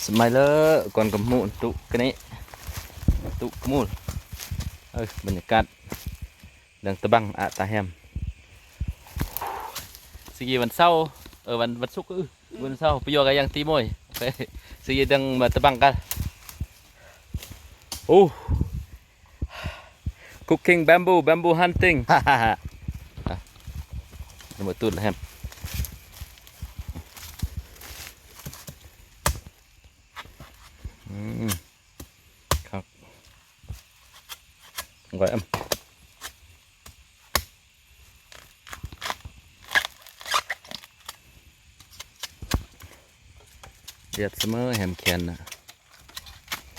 ສະໄໝເລີ ກ່ອນກະໝູນຕຸກະນິ ຕຸກະມູນ. ເອີ ບັນຍາກາດເລື່ອງຕະບັງອາຕາແຮມ. ຊິກີວັນເສົາ ເອີ ວັນ ວັນສຸກ ເອີ ວັນເສົາໄປຢໍກະຍັງຕີມວຍ. ຊິກີເລື່ອງມາຕະບັງກັນ. ໂອ້ Cooking bamboo, bamboo hunting. ອ່ະ ລະເມີດຕູດແຮມ. ອືມ ຄັກ ກ້ອຍອຳ ດຽດສະເໝີແຮມແຂນນະ.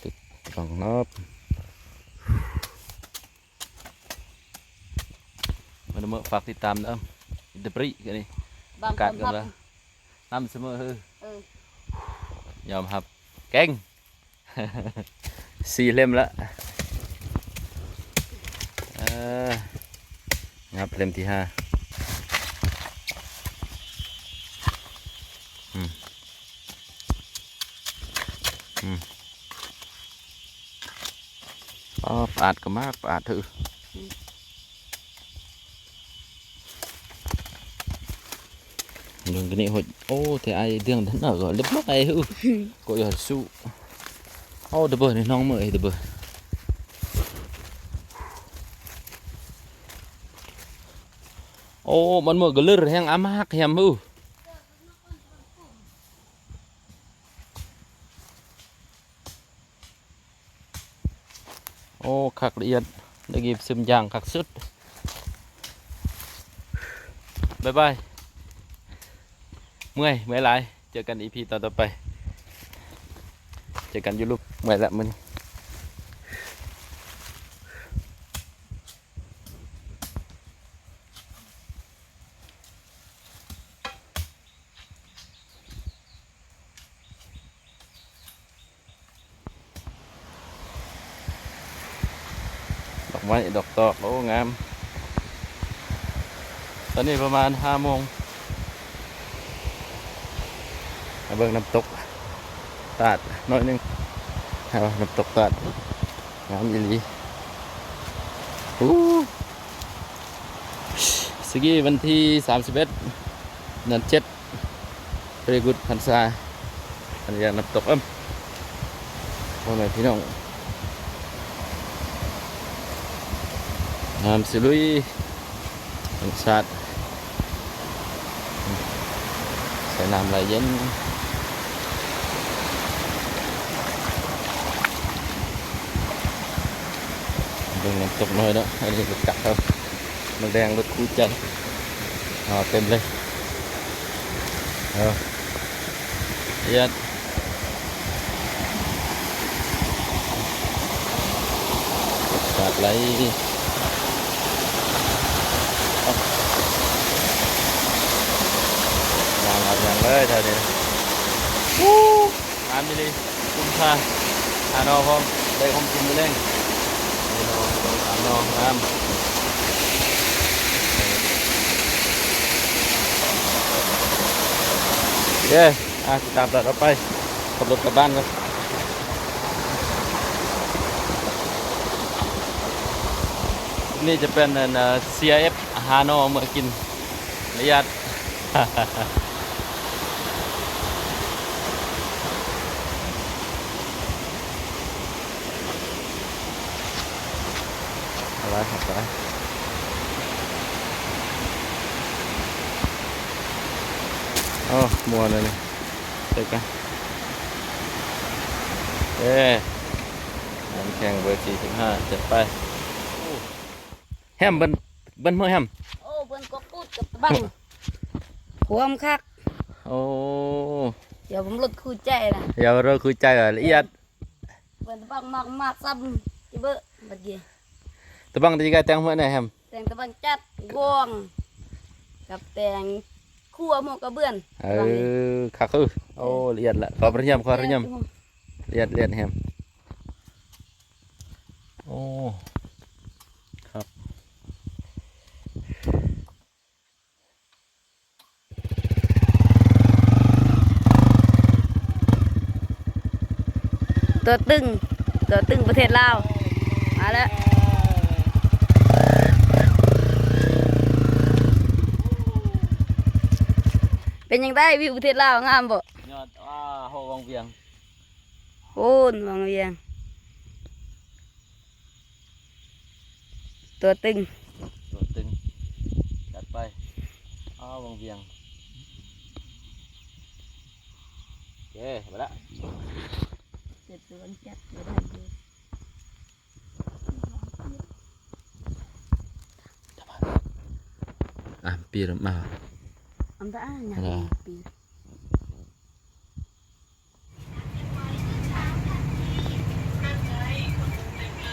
ຕິດກອງນອບ ມາເດີ ຝາກຕິດຕາມເດີ ອິນເຕີບຣີກະນີ້ ບາງຄົນຮັບ ນ້ຳສະເໝີ ເອີ ຍອມຮັບ ເກັ່ງ ສີ່ເຫຼັ້ມລະ ເອີ ນັບເຫຼັ້ມທີຫ້າ ອືມ ອືມ ອໍ ປາດກະມາ ປາດເທີ ອືມ ເບິ່ງກະນີ້ໂຫດ ໂອ້ ແຕ່ໄອເດືອງນັ້ນກະລຽບຮ້ອຍ ກະຢາກສູ້ ໂອ້ ເດີເບີ ນີ້ນ້ອງເມີ ເອີ ເດີເບີ ໂອ້ ມັນເມີກະເລີແຮງອາມາກແຮມ ໂອ້ ຄັກລະອຽດ ໄດ້ກິນຊຶມຢ່າງຄັກສຸດ. ບາຍບາຍ ເມື່ອຍ ເມື່ອຍຫຼາຍ ເຈີກັນອີພີຕອນຕໍ່ໄປ ເຈີກັນຢູ່ລູກ ເມື່ອຍລະມື້ນີ້. ດອກໄມ້ ດອກຕອກ ໂອ້ ງາມ ຕອນນີ້ປະມານຫ້າໂມງ ມາເບິ່ງນ້ຳຕົກຕາດໜ້ອຍໜຶ່ງ ເອົາ ນ້ຳຕົກຕາດ ງາມອີ່ຫຼີ. ອູ້ ສະກີວັນທີສາມສິບເອັດ ເດືອນເຈັດ ເວຣີກຸດພັນສາ ອັນນີ້ນ້ຳຕົກເອີ່ມ ພໍ່ແມ່ພີ່ນ້ອງ ງາມສຸລຸຍ ທຳມະຊາດ ໃສ່ນ້ຳໄຫຼເຢັນ ເບິ່ງນ້ຳຕົກໜ້ອຍເນາະ ອັນນີ້ກະກັບເອົາ ມາແດງລົດຄູ່ໃຈ ອໍ ເຕັມເລີຍ ເອີ ອາດ ສາດໄຫຼ ນາງເອົາຫຍັງເລີຍແຖວນີ້ ອູ້ ງາມອີ່ຫຼີ ກຸມພາ ຫາໜໍ່ພ້ອມ ໄດ້ຂອງກິນມື້ແລງ ໜໍ່ ສາມໜໍ່ ງາມ ເຢ້ ອ່າ ຕິດຕາມຕອນຕໍ່ໄປ ຂັບລົດກັບບ້ານກ່ອນ ນີ້ຈະເປັນ ອັນ ເອີ ຊີອາເອັຟ ຫາໜໍ່ເມືອກິນ ລະຍາດ ເອົາໄວ້ ເອົາໄວ້ ໂອ້ ມ່ວນເລີຍນີ້ ເຈີກັນ ເອີ ງານແຂ່ງເບີສີ່ສິບຫ້າ ຈັດໄປ ໂອ້ ແຮມ ເບິ່ນ ເບິ່ນເມືອແຮມ ໂອ້ ເບິ່ນກອກກູດກັບຕະບັງ ຄວາມຄັກ ໂອ້ ດຽວເບິ່ງລົດຄູ່ໃຈນະ ດຽວລົດຄູ່ໃຈລະອຽດ ເບິ່ງຕະບັງມາກໆຊ້ຳ ຈິເບີ ບັດກີ້ ຕະບັງທີ່ກາຍແຕ່ງຫົວແນ່ແຮມ ແຕ່ງຕະບັງຈັດ ກອງ ກັບແຕ່ງຄົວໝູກກະເບືອນ ເອີ ຄັກເອີ ໂອ້ ລະອຽດລະ ຂໍພະຍາຍາມ ຂໍພະຍາຍາມ ລະອຽດ ລະອຽດແຮມ ໂອ້ ຄັກ. ຕົວຕຶງ ຕົວຕຶງປະເທດລາວ ມາແລ້ວ. ເປັນຈັ່ງໃດ ວິວປະເທດລາວງາມບໍ່? ຍອດ ອ້າ ໂຫ ວັງວຽງ ໂຫນ ວັງວຽງ. ຕົວຕຶງ ຕົວຕຶງ ຈັດໄປ. ອ້າວ ວັງວຽງ ໂອເຄ ໄປລະ. ເຈັດດວງຈັດບໍ່ໄດ້ຢູ່ ອ່ະ ປີນອອກມາ ອັນຕະອາ ຍັງປີ.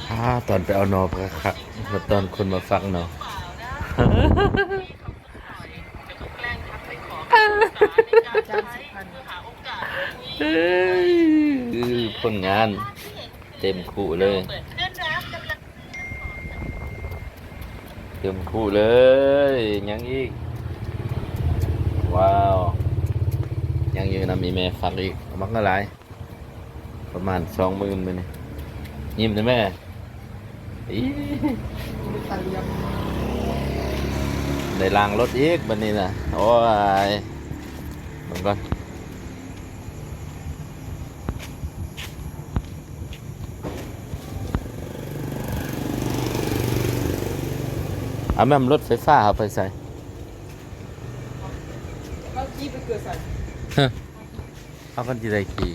ອ່າ ຕອນໄປເອົາໜໍ່ຜັກ ມາຕອນຄົນມາຟັກໜໍ່ ເອີຍ ຜົນງານເຕັມຄຸເລີຍ. ເຕັມຄຸເລີຍ ຍັງອີກ ວ້າວ ຍັງຢູ່ນຳອີ່ແມ່ ຝາກອີກ ເອົາມາຫຼາຍ ປະມານສອງໝື່ນມື້ນີ້ ຍິ້ມແດ່ແມ່ ອີ ໄດ້ລ້າງລົດອີກບັດນີ້ນະ ໂອ້ຍ ເບິ່ງກ່ອນ. ອາ ແມ່ນລົດໄຟຟ້າເຮົາໄປໃສ? ເຮົາຂີ່ໄປເກີດໃສ? ເຮົາຄັນຊິໄດ້ຂີ່